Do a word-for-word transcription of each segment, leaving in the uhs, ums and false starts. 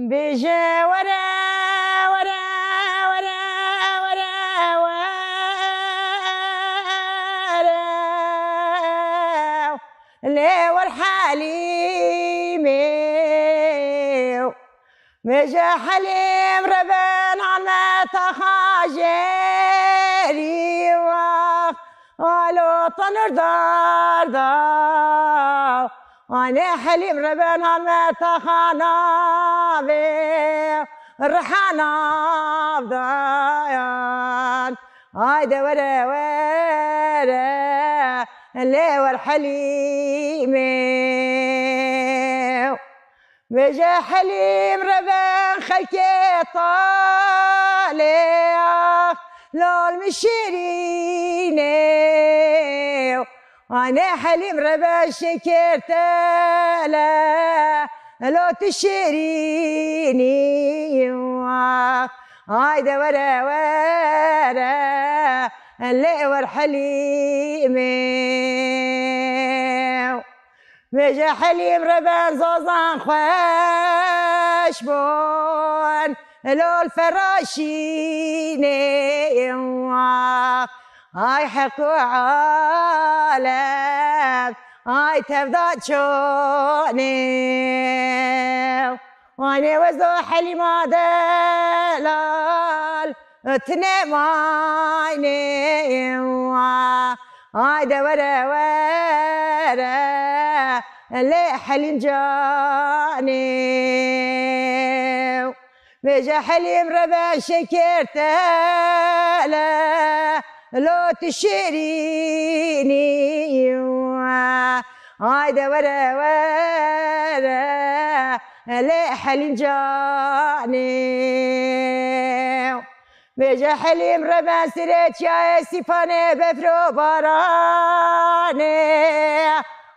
Bêje were, were, were, were, were. Lê wer Helîmê. Bêje Helîm reben ame taxa jêrî wa. Alo tanur dar da. Anê Helîm reben ame taxa navê riha navdayan. Hayde were were lê wer Helîmê. Bêje Helîm reben xelkê talê ax lal min şirînê. Anê Helîm rebe şekir tele lo tu şirînî wa. Hayde were were lê wer Helîmê. Bêje Helîm reben zozan xweş bûn lol feraşînê wa. Ay heq û alem, ay tevda çonê. Wanê wezo Helîma delal, tine maynê wa. Ay de were were, lê Helîm canê. Bêje Helîm rebe şekir tele, lo tu şirînî. Hayde were were, lê Helîm canê. Bêje Helîm rebe sirê çiyayê sîpanê befro baranê.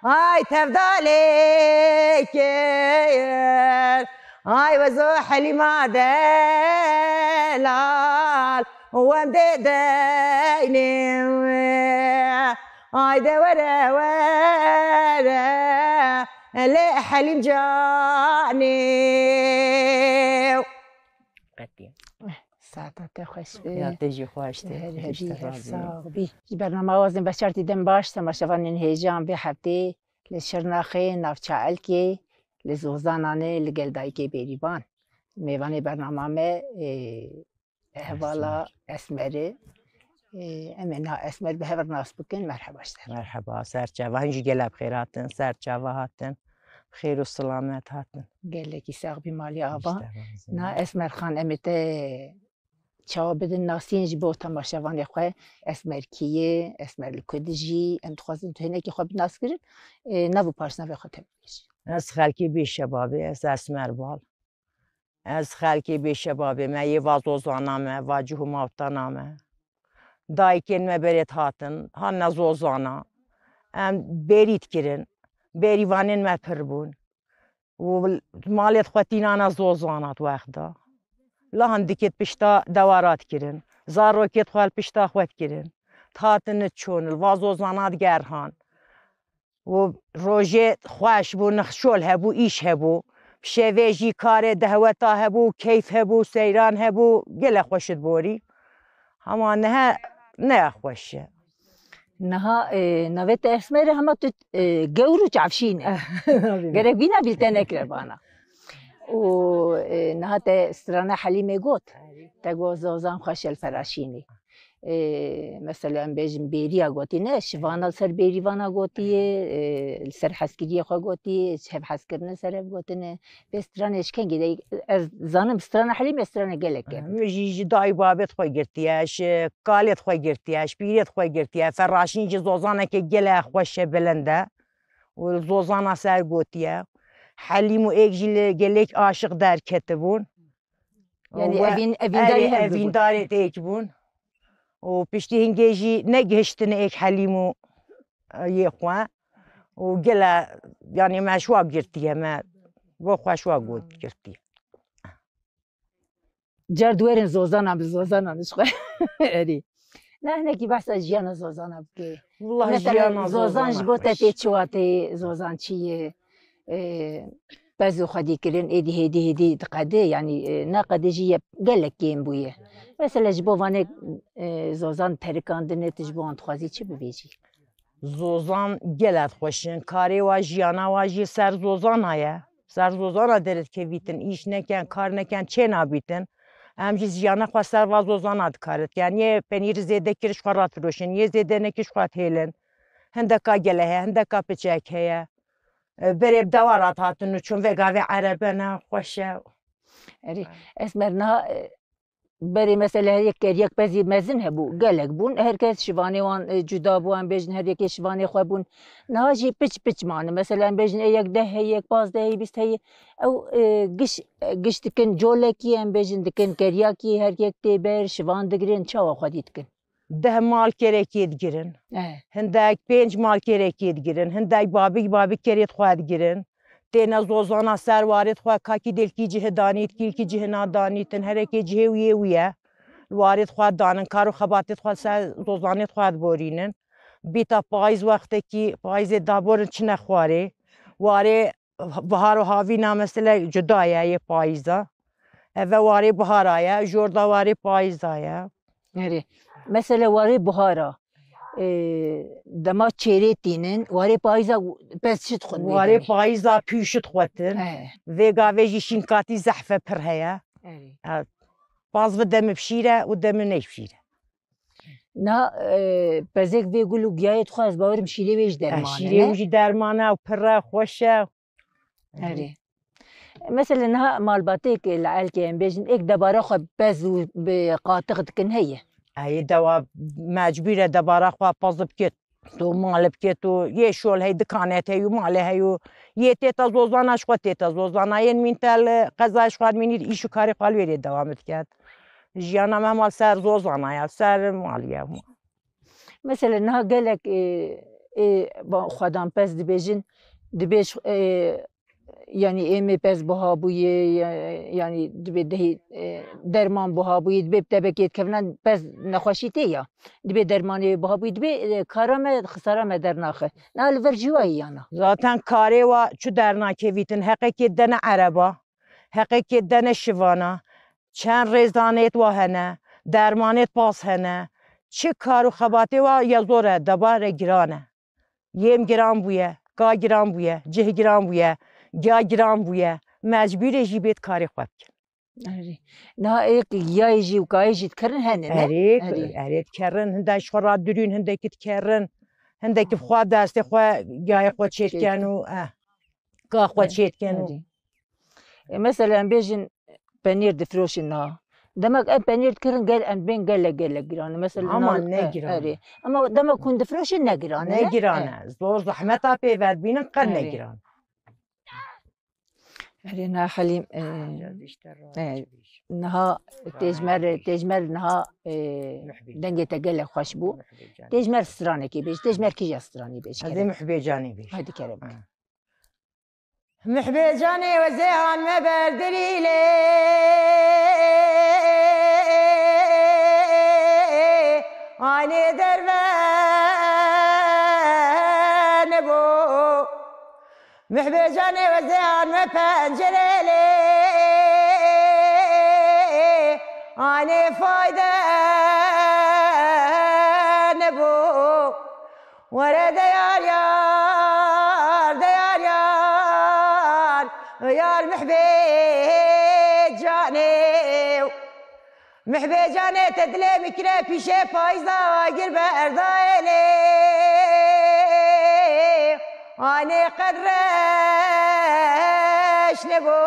Ay tevdalê kir. Ay wezo Helîma delal, wem dê deynê. Ay de were were, lê Helîm canê. Qetî. Saeta te xweş be. Ya te jî xweş be. Her hebî, her sax bî. Ji bernama wazên beşartî dem baş, temaşevanên hêjan vê heftê. Li Şirnexê, navça Elkê, li Zozananê, li gel dayikê Bêrîvan. Mêvanê bernama me, ê, hevala Esmer e. Ê, em ê niha Esmer bi hev re nas bikin. Merheba ji te. Merheba, ser çava. Hûn jî gelek bi xêr hatin, ser çava hatin. Bi xêr û silamet hatin. Gelekî sax bî malê ava. Ji te razî. Niha Esmer Xan, em ê te çawa bidin nasiyên ji bo temaşevanê xwe, Esmer kî ye, Esmer li ku dijî, em dixwazin tu hinekî xwe bi nas kirin, e, nav û paşnavê xwe tevî bêjî. Ez xelkê Bêşebabê, ez Esmer Bal. Ez xelkê Bêşebabê me, yê va Zozana me, va cih û mawtana me. Dayikên me berê dihatin, hatine Zozana. Em bêrî dikirin, bêrîvanên me pir bûn. û malê xwe tînane Zozana di wexta. Lahan dikê di pişta dewara dikirin. Zarokê xwe li pişta xwe dikirin. Dihatine çon, li va Zozana digerhan. Û rojê xweş bû, nexşol hebû, îş hebû. Şevê jî karê dehweta hebû, keyf hebû, seyran hebû, gelek xweş diborî. Hema niha ne xweş e. Niha, e, navê te Esmer e, hema tu, e, gewr û çavşîn e. Gerek vîna bîl te nekire bana. Û, e, niha te strana Helîmê got. Te got Zozan xweş e li Feraşînê. E, mesela em bêjin Bêriya gotî ne, Şivana li ser Bêrîvana gotiye, e, li ser hezkiriyê xwe gotiye, ji hev hezkirine ser hev gotine. Vê stranê ji kengî de ez zanim strana Helîmê strana gelek e. Wê jî ji dayî babê xwe girtiye, ji kalê xwe girtiye, ji pîrê xwe girtiye. Feraşîn jî zozaneke gelek xweş e, bilind e. Û li zozana ser gotiye. Helîm û êk jî li gelek aşiq derketibûn. Yanî We-, evîn-, evîndarê erê, hev bûn. Evîndarê êk bûn. Û piştî hingê jî negihiştine êk Helîm û, e, yê xwe. Û gele, yanî me şwa girtiye, me bo xwe şwa got girtiye. Car diwerin zozanan bi zozanan ji xwe. Erê. Ne hinekî behsa jiyana zozana bike. Wallahî mesela jiyana zozan zozana ji bo te xweş. Tê çi wa tê, zozan çi ye? Ê, pez û xwedî kirin, êdî hêdî hêdî diqede, yanî, e, naqede jî ye gelek kêm bûye. Mesela ji bo vanê, e, zozan terikandine, tu ji bo wan dixwazî çi bibêjî? Zozan gelek xweş in. Karê wa, jiyana wa jî ser zozana ye. Ser zozana derdikevîtin, îş neken, kar neken, çê nabîtin. Em jî jiyana xwe ser va zozana dikarit. Yani yê penîrî zêde kir ji xwe radifiroşin, yê zêde nekir ji xwe dihêlin. Hindeka gele heye, hindeka piçek heye. E, berê bi dewa radihatin û çûn vê gavê erebe ne xweş e. Erê, Esmer, niha, e, berê mesela her yek keriyek pezî mezin hebû, gelek bûn. Her kes şivanê wan, e, cuda bû, em bêjin her yekê şivanê xwe bûn. Niha jî piç piç mane. Mesela em bêjin ê yek deh heye, yek pazdeh heye, bîst heye. Ew, e, giş, e, giş dikin colekî, em bêjin dikin keriyakî, her yek tê ber, şivan digirin, çawa xwedî dikin? Deh mal kerekê digirin. Eh. Hindek pênc mal kerekê digirin. Hindek babik babik kerê xwe digirin. Têne zozana ser warê xwe, kakî dêlkî cihê danît, kîlkî cihê nadanîtin, herekê cihê wî yê wî ye. Li warê xwe danin, kar û xebatê xwe ser zozanê xwe diborînin. Bîta payîz wextekî, payîzê daborin çine xwarê. Warê bihar û havîna mesela cuda ye yê payîza. Eve warê bihara ye, jorda warê payîza ye. Erê. Mesela warê bihara, e, dema çêrê tînin, warê payîza pez çi dixwin wê Warê demê? Payîza pî û şit xwetin. He. Vê gavê jî şînkatî zehfe pir heye. Erê. Ha, paz vi demi bi şîr e û demi ney bi şîr e. Na, e, pezek vê gul û giyayê dixwe, ez bawerim şîrê wê jî Eh, derman e, şîrê ne? Wî jî derman e û pir e, xweş e. Erê. Mesela niha malbatêk li elkê em bêjin, êk debara xwe bez û bi qatix dikin heye. Ey dewa mecbûr e debara xwe pez bike, tu mal bike, tu yê şol hey, dikanet hey û malê hey û yê têta zozana ji xwe têta zozana, yên mîn te li qeza ji xwe mînî îş û karê xwe li wêrê dewam diket. Jiyana me mal ser zozana ya, ser mal ya. Mesela niha gelek, ê, ê, va-, xwedan pez dibêjin, dibêj, ê, yanî êmê pez buha bûye, ya-, yanî dibê dehî, ê, derman buha bûye, dibê bi tebekê dikevina pez nexweşî tê ya. Dibê dermanê buha bûye, dibê, ê, kara me, xisara me dernaxe. Niha li vir jî wayî yana. Zaten karê wa çi dernakevîtin, heqekê dene ereba. Heqekê dene şivana, çend rêzanêt wa hene, dermanêt pas hene, çi kar û xebatê wa ya zor e, deba re giran e. Yêm giran bûye, ka giran bûye, cih giran bûye, giya giran bûye, mecbûrê jî bêt karê xwe bikin. Erê. Niha êk yayê jî û kayê jî dikerin hene, ne? Erê, Erê. Erê dikerin, hindek ji xwe radurîn, hindekî dikerin, hindekî bi xwe destê xwe, gayê xwe çêdiken û, eh, ka xwe Erê. Çêdiken û. Erê. E, mesela em bêjin penîr difiroşin niha. Demek em penîr dikirin gel em bên gelek gelek giran. Mesela Ama niha, ne e, giran. Erê. Ama demek hûn difiroşin ne giran e, Ne ne? giran E. e. Zor zehmeta pê vedbînin qe ne Erê. giran. Erê niha Helîm, e, Biraz işte rahat e, bir iş. niha Sana têjmer, bir iş. têjmer niha, e, Muhbî. dengê te gelek xweş bû. Muhbî canım. Têjmer stranekê bêj, têjmer kîja stranî bêj Ez ê kerem. Muhbê canê bêj. Hadi kerem. Ha. Mihbê canê wezê han me berdirî lê, aynê derve nebo. Mihbê canê wezê han me pencerê lê, aynê fayde nebo. Were de yar yar, de yar yar, yar mihbê canê. Mihbê canê te dilê min kire pîşe payîza gir berdayê lê. Anê qed reş nebo.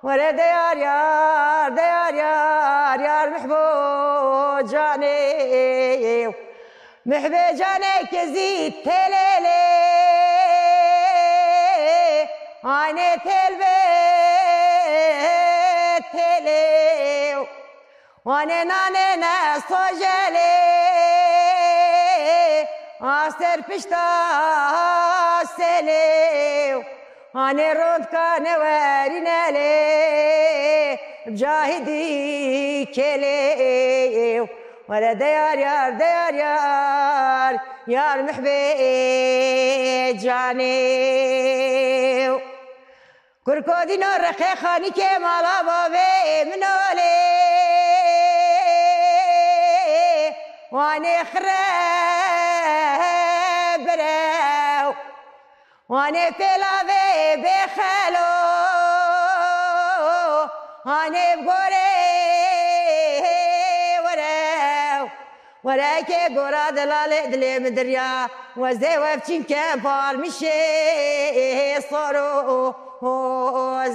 Were de yar yar, de yar yar, yar mihbo canê. Mihbê canê kezî telê lê, anê telbe telê. Anê nanê ne sojelê, aster pişta selê. Hanê rond kane werîne lê, cahidî kelê. Were de yar yar, de yar yar, yar mihbê canê. Kurkodîno reqê xanîkê mala bavê min olê. Wanê xire birew. Wanê pêlavê bêxelo. Wanê bi gorê werew. Were ke gora delalê dilê min dirya, wezê wevçîn ke parmişê sor û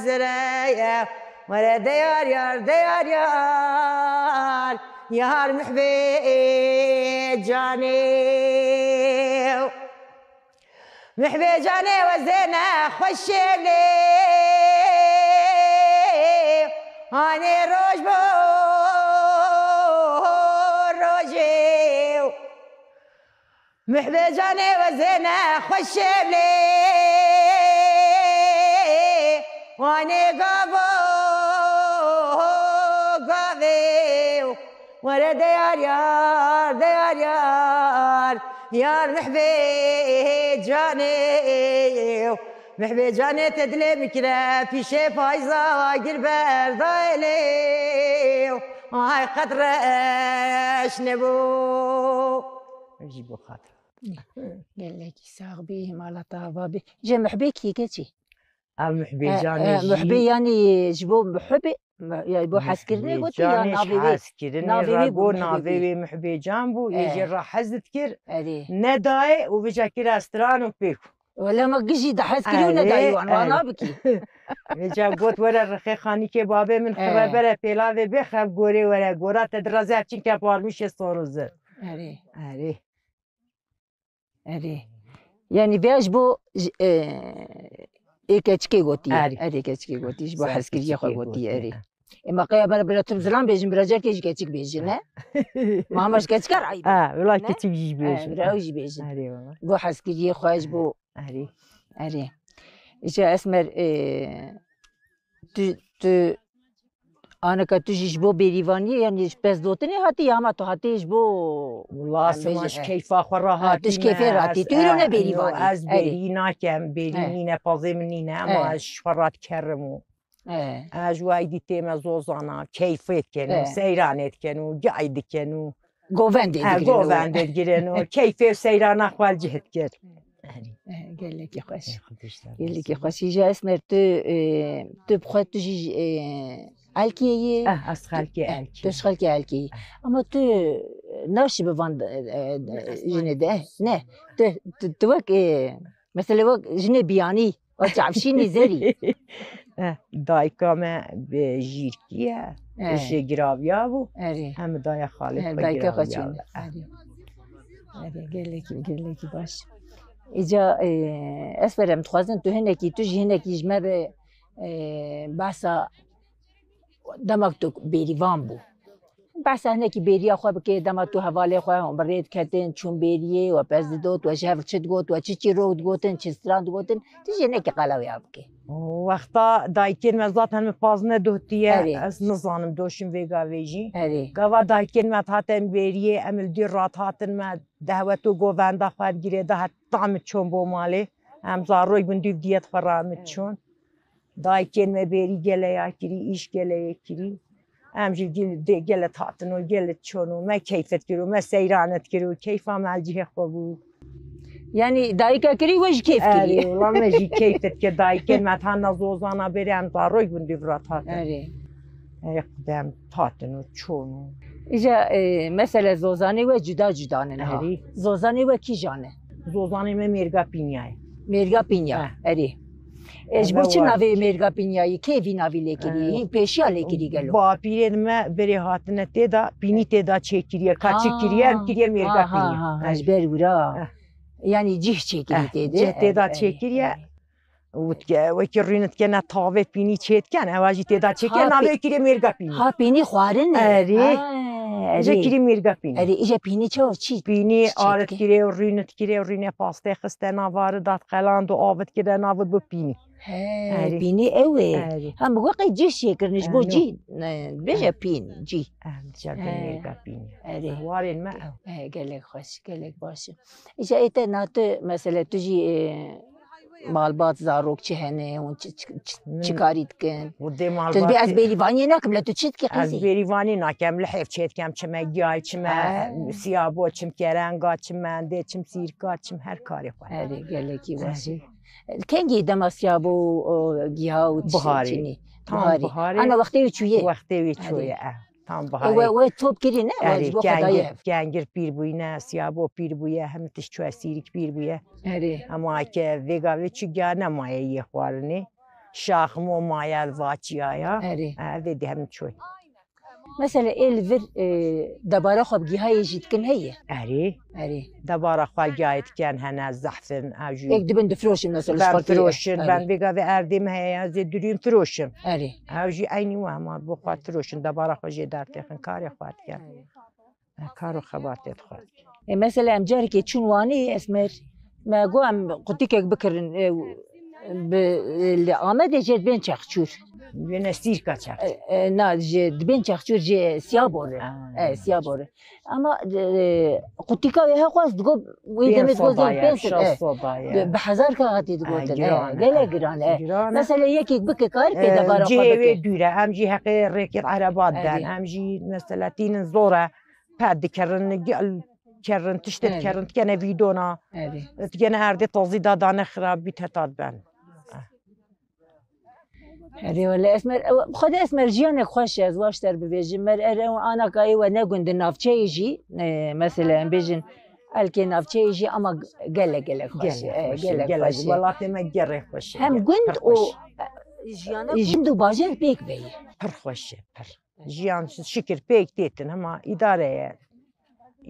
zireye. Were de yar yar, de yar yar, yar mihbê canê. Mihbê canê wezê nexweşê lê, hanê roj bo rojê. Mihbê canê wezê nexweşê lê, hanê gavo gavê. Were de yar yar, de yar yar, yar mihbê canê. Mihbê canê te dilê bikire, pîşê payza gir berdayê lê. Ay qet reş nebû. Ji bo xatir. Gelekî sax bî, mala te ava bî. Ji mihbê kî keçî? Ev Mihbê Canê jî. Mihbê yanî ji bo mihbê, ya bo hezkirinê gotî ya navê wê? Hezkirinê navê wê re got, navê wê Mihbê Can bû, yê jê re hez dikir. Erê. Nedayê û vêca kir estran û pêk. Wele me gijî de hez kirî û nedayî wan, wan nabikî. Vêca got, were rixê xanîkê babê min xirebe re pêlavê bêxe, ev gorê were, gora te dirazê ev çinke parmîşê sor û zir. Erê. Erê. Erê. Yanî vêya ji bo ê keçikê gotî. Erê. Erê keçikê gotî. Ji bo hezkiriyê xwe gotî. Erê. Ê ma qeya bera bira tu zilam bêjin, bira carkê ji keçik bêjin, ne? Ma hema ji keçika re eyb e. Ha, wila keçik jî bêjin. Bira ew jî bêjin. Erê wala. Bo hezkiriyê xwe ji bo. Erê. Erê. Îşte Esmer, ê, tu, tu Anika tu jî ji bo bêrîvaniyê, yanî ji pez dotinê hatî ya hema tu hatî ji bo... Wila ez hema ji keyfa xwe re hatî. Tu ji keyfê re hatî. Tu îro ne bêrîvanî. Ez bêrî nakem, bêrî nîne, pazê min nîne, ema ez ji xwe re dikerim û ez ji we dî tême zozana, keyfê dikin û seyranê dikin û cay dikin û govendê digirin û govendê digirin û keyfê û seyrana xwe li cih dikir. Gelekî xweş. Gelekî xweş. Îja Esmer, tu, e, tu bi xwe tu jî, e, Elkê yî? Eh, ez xelkê Elkê. Tu ji xelkê Elkê yî. Ama tu, e, naşî bi van, e, e, jinê de, eh, ne. Tu, tu, tu wek, e, mesela wek jinê biyanî, wek çavşînî zerî. Eh, dayika me bi jîrkî ye. Eh. Ji giraviya bû. Erê. Em daya xalê xwe giraviya. Dayika xwe çûne. Erê. Erê, gelekî, gelekî baş. Îca, e, Esmer, em dixwazin tu hinekî, tu jî hinekî ji me re, e, behsa dema tu bêrîvan bû. Behsa hinekî bêriya xwe bike, dema tu hevalê xwe hûn bi rê diketin, çûn bêriyê, we pez didot, we ji hev çi digot, we çi çîrok digotin, çi stran digotin, tu jî hinekî qala wê bike. Wexta dayikên me zaten min paz nedotiye, erê, ez nizanim doşim vê gavê jî. Erê. Gava dayikên me dihatin bêriyê, em li dûr radihatin me dehwet û govenda xwe digirê, dihat tam çûn bo malê. Em zarok bin dûv diyet xwe re min çûn. Dayikên me bêrî gele ya kirî, îş gele yê kirî. Em jî gil-, dê gele tatin û gele çon û me keyfet kir û me seyranet kir û keyfa me cihê xwe bû. Yanî dayika kirî we jî keyf kirî. Erê, wela me jî keyfet kir. Dayikên me tana zozana bêrê em zarok bin dûv ra tatin. Erê. Ey xudem tatin û çon û. Îja, e, mesele zozanê we cuda cuda ne niha. Erê. Zozanê we kîjan e? Zozanê me mêrga pînya ye. Mêrga pînya, erê. E, ji bo çi navê mêrga pînya yî? Kê vî navî lê kirî? Hîn pêşiya lê kirî gelo? Bapîrên me berê hatine tê de, pînî tê de çêkiriye, kaçik kiriye, em kiriye mêrga pînya. Ha, ha, ha, ji ber wira. Yanî cih çêkirî tê de. Cih tê de çêkiriye. Û dike, wekî rûnê dikene tavê pînî çêdiken, ewa jî tê de çêke, navê kirê mêrga pînî. Ha, pînî xwarin e. Erê. Ha, erê. Îja kirê mêrga pînî. Erê, îja pînî çawa çi? Pînî arit kirê û rûnê dikirê û rûnê pastê xiste nav arit dat qeland û avit kire navit bi pînî. He, pînî ew e. Erê. Ha, mi got qey cih çêkirin, ji bo cî, e, bêje pîn, cî. Em dija mêrga pînî. Erê. Warên me ew. He, gelek xweş, gelek baş. Îja ê te na tu, mesele tu jî, e, Malbat, zarok çi hene, hûn çi, çi, çi, çi Hmm. karî dikin? Û dê Tu dibê ez malbatê bêrîvaniyê nakim, le tu çi dikî Ez qîzî? bêrîvanî nakem, li hêv çê dikem, çime giyay, çime Ay. siyabo, çim kerenga, çim mendê, çim sîrka, çim her karê xwe. Erê, gelekî baş e. Erê. Kengî dema siyabo û giha û çi-, Biharê. çinî? Tam Biharê. biharê. Ana wextê wî çûyê? Wextê wî Erê. çûyê, eh. Tam E, we, biharê. we top kirî ne? We Erê, ji bo kengir, Xwedayê. kengir pîr bûyne, siyabo pîr bûye, hemî tişt çûye, sîrik pîr bûye. Erê. Ema ke vêga vê çi giya nemaye yê xwarinê. Şaximo maye li va çiyaya. Erê. Ev dê hem çûy. Mesela ê li vir, e, debara xwe bi gihayê jî dikin heye? Erê. Erê. Debara xwe gihayê diken hene zehfin, ew jî Êk dibin difiroşin mesela ji Ben xwe kê-, firoşin, erê. ben vêga vê erdê min heye, ez ê dirûyim firoşim. Erê. Ew jî eynî wema bo xwe firoşin, debara xwe jê dertêxin, karê xwe dikin. Erê. Kar û xebatê dixwazin. E, mesela em carekê çûn Wanê, Esmer, me got em qutîkek bikirin, e, bi, e, li Amedê jê dibên Çexçûr. Wêne sîrka çax. E, e, na, ji, dibên Çexçûr jê Siyabor e. Aa. E, Siyabor e. Ama, e, qutîka wê hexwaz digot, wê Pênc demê digot soba ye, pênc soba, şeş e. soba ye. Bi, bi hezar ka hatî digotin, Aa, e, giran e, gelek aa, giran e. giran e. Mesela yekek bike karî pê E, debara xwe cihê wê bike. dûr e, em jî heqê rêkê ereba Erê. den, em jî mesela tînin zor e. Pet dikerin, gel kerin, tiştê Erê. dikerin, dikene vîdona. Erê. Dikene erdê tazî da dane xirab bît heta diben. Erê wele Esmer, ew, xwedê Esmer jiyanek xweş e, ez waşter bibêjim. Mer er ew anaka ê we ne gund in navçeyê jî, e, mesela em bêjin elkê navçeyê jî ama gelek gelek xweş e, Gelek e, xweş e, gelek gelek. xweş e. Welatê me gelek xweş e. Hem Gel- gund pir û, xweş. e, jiyana gund û bajêr pêk veyî. Pir xweş e, pir. Jiyan şikir pêk têtin, hema îdare ye.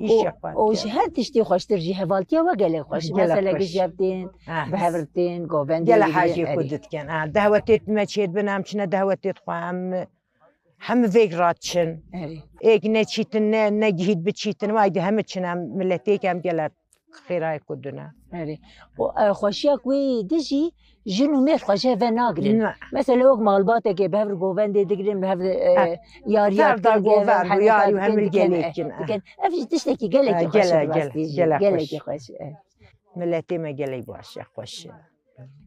Îş Û, yapar û ki. ji her tiştî xweştir jî hevaltiya we gelek xweş. Gelek Mesela xweş. giş hev tên, Ah. bi hev tên, govendê Gele digirê, hecê ku erê. ditken. Ah, dehwetê me çêdibin, em çine dehwetê xwe, em, hem vêg ra çin. Erê. Êk ne çîtin, ne, ne gihît bi çîtin, vay de hemi çin em, miletêk em gele xêrayê ku dune. Erê. Û, e, xweşiya ku wê di jî jin û mêr xwe ji hev ve nagirin. Ne. Mesela wek malbatekê bi hev re govendê digirin, bi hev re, e, Ha. yariya Tev da dikin, govend û heneka yarî û dikin, hemî dikin, gelêk e, kin, e. dikin. Ev jî tiştekî gelekî Ha, xweş e gele, bi rastî gele, jî. gelekî Gelekî xweş. xweş e. Miletê me gelek baş e, xweş e.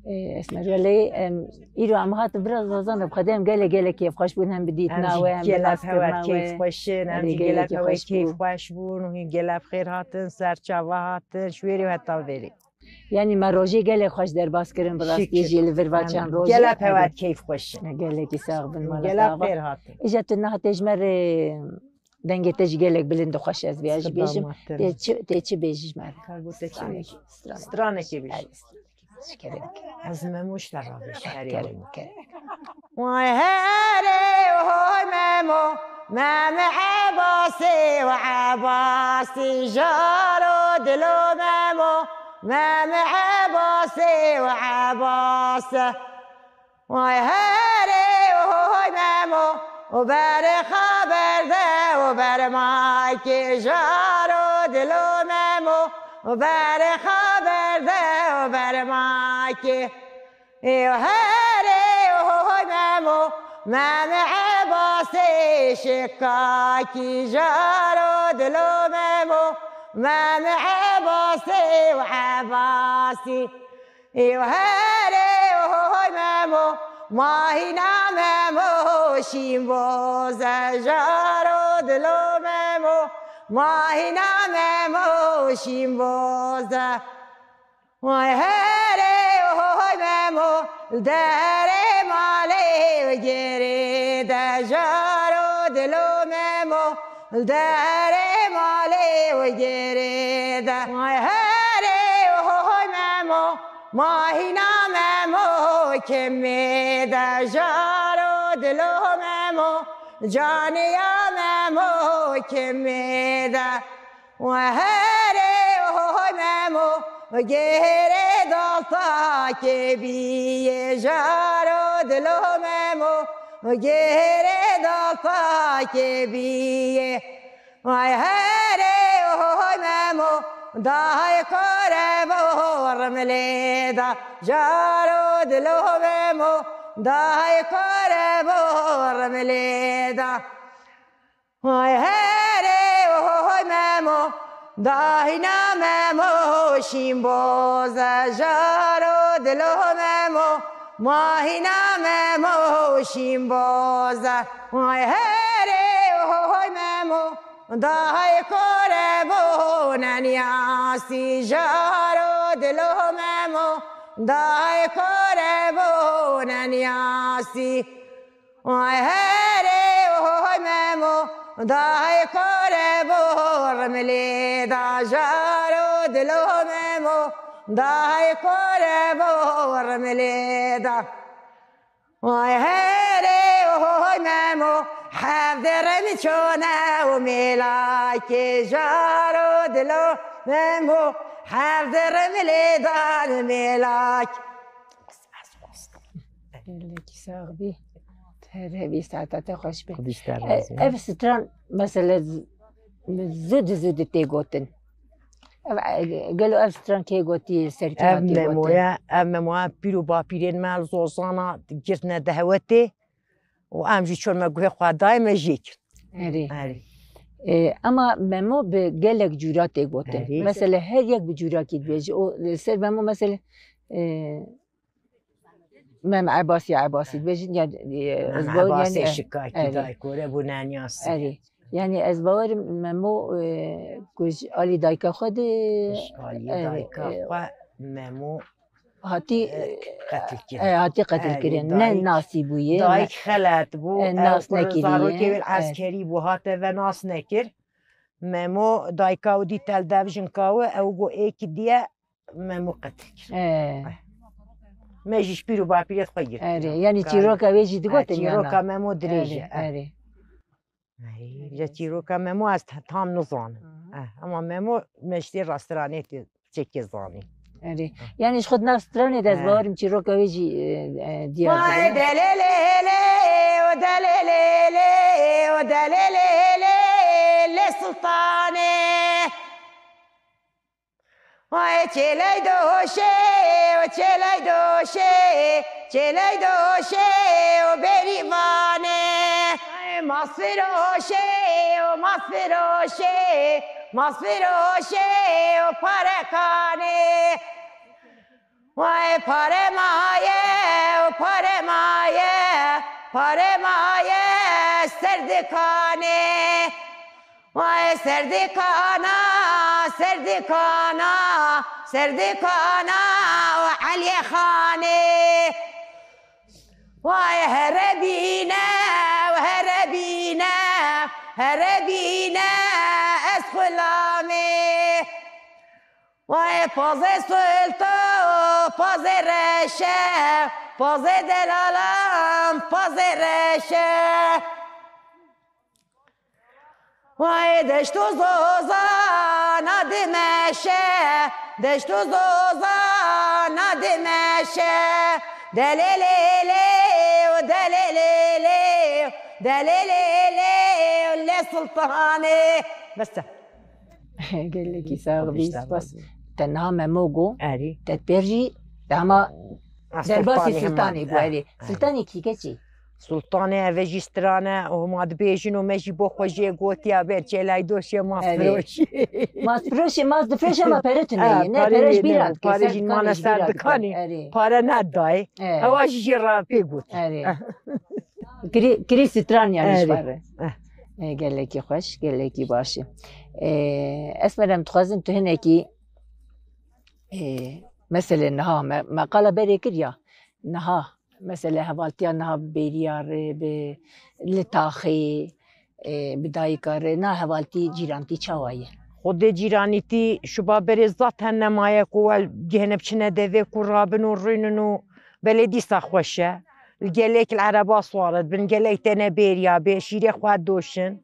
E, Esmer, welê, em, îro em hatin, biraz zazan bi Xwedê em gelek, gelek kêfxweş bûn, hem bi dîtina Em jî we, hem bi gelek hewa naskirina we. keyfxweş in, em Erê, jî gelek gelekî hewa xweş bû. keyfxweş bûn û hîn gelek xêr hatin, ser çava hatin, ji wêrê û heta vêrê. Yanî me rojê gelek xweş derbas kirin, bi rastî Şikir. jî li vir va Em çend rojê. gelek hewa Erê. keyfxweş in. Gelekî sax bin, mala Gelek sax bin. xêr hatin. Îja tu niha tê ji me re dengê te jî gelek bilind û xweş ez vê jî bêjim. Xidmat Tê te. çi, tê çi bêjî ji me re? Kar bo te çi Stranekî, bêjî? stranekî. Stranekê bêjî. Erê, stranekî. Şikerê. Ez Memo ji te re bêjim, herê Kerem, weyne. kerem. Way herê hoy Memo, Mem Ebasê û Ebasî jaro dilo Memo, Mem Ebasê û Ebas. Way herê hoy Memo, û berê xeber de û bermakê jaro dilo Memo, û berê xeber de û bermakê. Ê herê hoy Memo, Mem Ebasê şikakî jaro dilo Memo, Mem Ebasê û Ebasî. Ê herê hoy Memo, mahîna Memo şîn boze jaro dilo Memo, mahîna Memo şîn boze. Way herê hoy Memo, derê malê û gêrê de jaro dilo Memo, derê malê û gêrê de. Way herê hoy Memo, mahîna Memo kimê de jaro dilo Memo, canê ya Memo kimê de. Wa herê hoy Memo, gêrê daltakê bîyê jaro dilo Memo, gêrê daltakê bîyê. Ay herê hoy Memo, dayê kore bo rimilê da, jaro dilo Memo, dayê kore bo rimilê da. Ay herê hoy Memo, Dahîna Memo şîn boz e, jaro dilo Memo. Mahîna Memo şîn boz e. Ay herê hoy Memo. Dahê kore bo neniyasî, jaro dilo Memo. Dahê kore bo neniyasî. Ay herê hoy Memo, dahê kore bo rimilê da, jaro dilo Memo, dahê kore bo rimilê da. Ay herê hoy Memo, hevdê remi çone û mêlakê, jaro dilo Memo, hevdê rimilê da mêlak. Gelekî sax bî. Te re bî, saeta te xweş be. Xwedî ji te E, razî. Ev stran, mesele, z-, zû di zû di tê gotin. Ev, e, gelo ev stran kê gotî, ser kê Ev hatî gotin? memoya, ev memoya pîr û bapîrên me li Zozana girtine dehwetê û em jî çor me guhê xwe dayê me jê kir. Erê. Erê. E, ama memo bi gelek cûra tê gotin. Erê. Mesele her yek bi cûrakî dibêje. O, li ser memo mesele, e, Mem Ebasî, Ebasî dibêjin, yani, e, Mem ez bawer, Ebasê yani, e, şikayetî erê. dayik ore bû neniyasî. Erê. Yani ez bawerim Memo, e, ku ji alî dayika xwe de, Ji alî erê, dayika e, xwe Memo, hatî, e, qetil kirin. e, hatî qetil Erê, kirin. Ne dayik, nasî bûye, ne dayik xelet bû. e, nas Ew ku nekiriye. zarokê wê li Erê. eskerî bû, hate ve nas nekir. Memo dayika wî dî tel dev jinka wî, ew got êkî diye Memo qetil kir. He. Me jî ji pîr û bapîrê xwe girtiye. Erê, yani Kayê. çîroka wê jî digotin He, yana. çîroka Memo dirêj e. Erê, Eh. erê. Ey, ji çîroka Memo ez te-, tam nizanim. Aha. Eh, ama Memo me ji tê rastiranê tê çekê zanî. Erê. Ah. Yani ji xwe di nav stranê de ez Eh. bawerim çîroka wê jî, e, e, diyar Vay dibe. delelele, o delelele, o delelele, lê Sultanê. Ay çêley doşê, o çêley doşê, çêley doşê, o berîvanê. Ay masfiroşê, o masfiroşê, masfiroşê, o parekanê. Ay pare maye, o pare maye, pare maye, serdikanê. Vay serdikana, serdikana, serdikana û Eliyê Xanê. Vay here bîne, here bîne, here bîne ez xulamê. Vay pazê sulto, pazê reşe, pazê delalan, pazê reşe. Vay deşt û zozana dimeşe, deşt û zozana dimeşe. Delelele, delelele, delelele, lê Sultanê. Bes e. Gelekî sax bî, spas. Te niha Memo got. Erê. Te pêr jî dema Ah, derbasî Sultanê hema. Sultanê bû, Eh, erê. eh. Sultanê kî keçî? Sultanê eve jî strane, homa dibêjin û me jî bo xwe jê gotiya ber çêlay doşê mas Erê. firoşî. Mas firoşê, mas difroşe ama pere tune Eh, ye. Ne, pere pere ji bîr ne, hat, pare keser jî dikanê mane ji bîr ser hat, dikanê. Erê. Pare nedayê. Eh. Ewa jî jê re pê got. Erê. Eh. Kirî, kirî stran yani ji Erê. xwe re. Eh. E, gelekî xweş, gelekî baş e. E, Esmer, em dixwazin tu hinekî, e, mesele niha me, me qala berê kir ya, niha, mesele hevaltiya niha bi bêriya re, bi, li taxê, e, bi dayika re, na hevaltî, cîrantî çawa ye? Xwedê cîranîtî şuba berê zaten nemaye ku we gihene biçine devê ku rabin û rûnin û belê dîsa xweş e. Li gelek li ereba swar dibin, gelek têne bêriya bê, şîrê xwe doşin.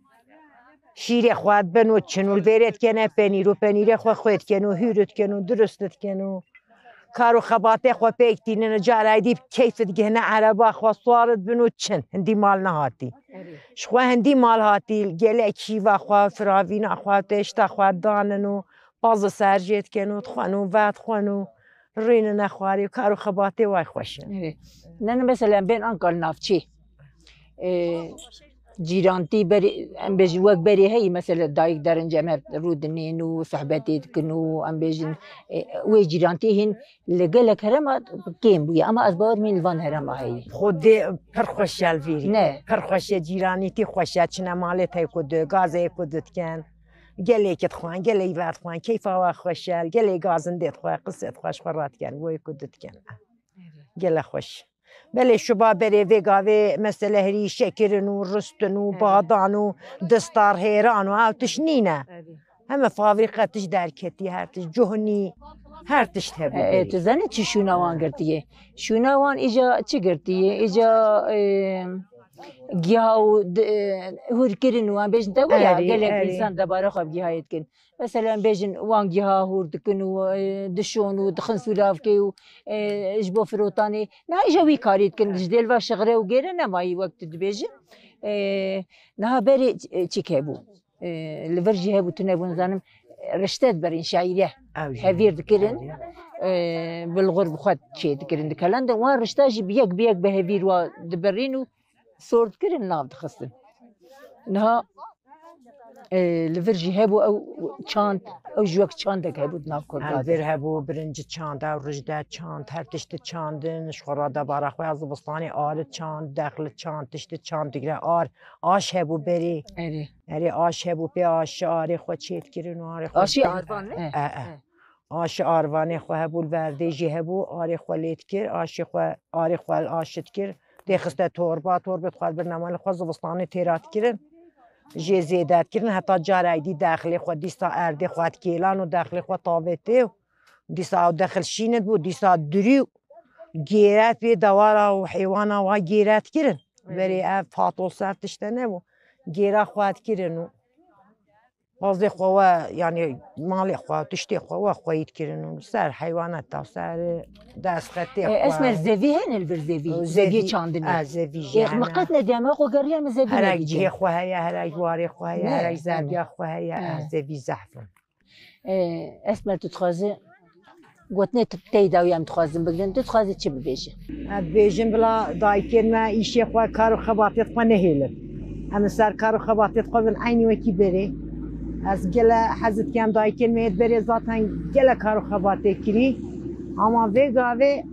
Şîrê xwe dibin û çin û li vêrê dikene penîr û penîrê xwe xwê dikin û hûr dikin û dirust dikin û kar û xebatê xwe pêk tînin û cara dî bi keyf digihine ereba xwe swar dibin û çin. Hindî mal nehatî. Erê. Ji xwe hindî mal hatî, gelek şîva xwe, firavîna xwe, têşta xwe danin û paz û ser jê dikin û dixwin û vedixwin û rûnine xwarê û kar û xebatê way xweş in. Erê. Ne, ne, mesela em bên anka li navçê. Ee, Cîrantî berê, em bêjin wek berê heyî, mesela dayik derin cem hev rûdinên û sohbetê dikin û em bêjin, e, wê cîrantî hîn li gelek herema kêm bûye. Ama ez bawer min li van herema heyî. Xwedê pir xweş e li vîrî. Ne. Pir xweş e, cîranîtî xweş e, çine malê tey ku di, gazê ku ditikin. Gelê ki dixwin, gelê ver dixwin, keyfa we xweş e, gelê gazin dê dixwe, qisê dixwe, ji xwe radikin, wê ku ditikin. Gele xweş. Belê şuba berê vê gavê mesele herî şekirin û ristin û Evet. badan û distar hêran û ew tişt nîne. Evet. Heme fabrîka tişt derketî, her tişt cuhnî, her tişt hebû E, e, berê. Tu zanî çi şûna wan girtiye? Şûna wan îca çi girtiye? Îca, e, giha û di-, e, hûr kirin û em bêjin te ya Erê, gelek erê. însan debara xwe bi gihayê dikin. Mesela em bêjin wan giha hûr dikin û, e, dişon û dixin sûlavkê û, e, ji bo firotanê. Niha îja wî karî dikin, ji dêl ve şixre û gêre nemayî wek tu dibêjin. E, niha berê ç-, çik hebû? E, li vir jî hebû, tune bû, nizanim, rişte diberîn şaîre. Ew jî. Hevîr dikirin, Ew jî. e, bilxur bi xwe çê dikirin, dikelandin. Wan rişta jî bi yek bi yek bi hevîr wa dibirîn û sor dikirin, nav dixistin. Niha, e, li vir jî hebû ew çand, ew ji wek çandek hebû di nav Kurda Em de. vir hebû, birinci çand, ew rijde çand, her tişti çandin, ji xwe re debara xwe ya zivistanê ari çand, dexli çand, tişti çand digire ar, aş hebû berê. Erê. Erê aş hebû, pê aşi arê xwe çê dikirin û arê xwe Aşî dikirin. arvan ne? E, e. E. Aşi arvanê xwe hebû, li verdê jî hebû, arê xwe lê dikir, aşê xwe, arê xwe li aşi dikir. Tê xiste torba, torbê xwe li bir nemali xwe zivistanê têra dikirin. Jê zêde dikirin, heta carek dî dexlê xwe dîsa erdê xwe dikêlan û dexlê xwe tavê tê û dîsa ew dexil şînit bû, dîsa dirî û gêret pê dewara û heywana wa gêret kirin. Evet. Berê ev fatos ev tişte nebû. Gêra xwe dikirin û Bazê xwe we, yanî malê xwe, tiştê xwe we xweyî dikirin û ser heywaneta, ser destxetê E, xwe. Esmer, zevî hene li vir zevî? Zevî, Zevî çandinê. e, zevî jî Ê, hene. Min qet nedî, em xwe geriya min zevî Herek nedî. cihê xwe heye, herek warê xwe heye, Ne, herek ne. zerbiya xwe heye, E. e, zevî zehf in. E, Esmer, tu dixwaze Gotinê tu tey dawî em dixwazin bigirin, tu dixwazî çi bibêjî? Ez dibêjim bila dayikên me îşê xwe, kar û xebatê xwe nehêlin. Em li ser kar û xebatê xwe bin eynî wekî berê. Ez gele hez dikim dayikên me yê berê zaten gele kar û xebatê kirî. Ama vê gavê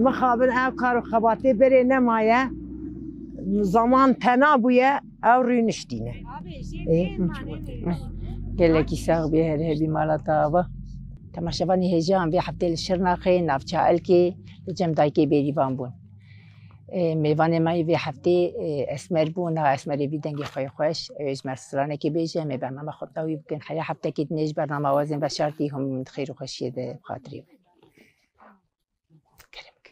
mixabin ev kar û xebatê berê nemaye. Zaman tena bûye, ew rûniştîne. Ê, gelekî sax bî, her hebî mala te ava. Temaşevanê hêja, em vê heftê li Şirnexê, navça Elkê, li cem dayikê bêrîvan bûn. Ê, mêvanê me yê vê heftê, ê, Esmer bû, niha Esmerê bî dengê xwe yê xweş, ew ê ji me stranekê bêje, em ê bernama xwe bi dawî bikin. Heya heftekê dinê ji bernama wazên veşartî hûn bi xêr û xweşiyê de bi xatirê we. Kerem ke.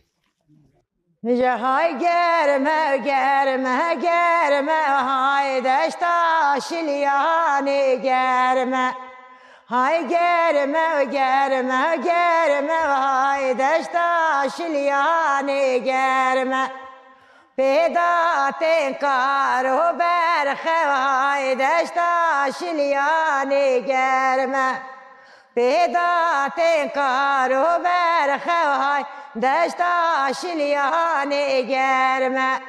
Ji hay germe, germe, germe, hay deşta Şilyanê germe. Hay germe, germe, germe, hay deşta Şilyanê germe. Pêda tên kar û berxew, hay deşta Şilyanê germe. Pêda tên kar û berxew, hay deşta Şilyanê germe.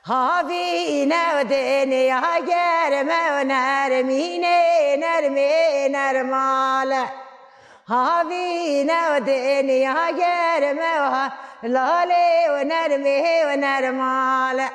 Havîne û dinya germe û nermînê nermê nermale. Havîne û dinya germe û ha lalê û nermê û nermale.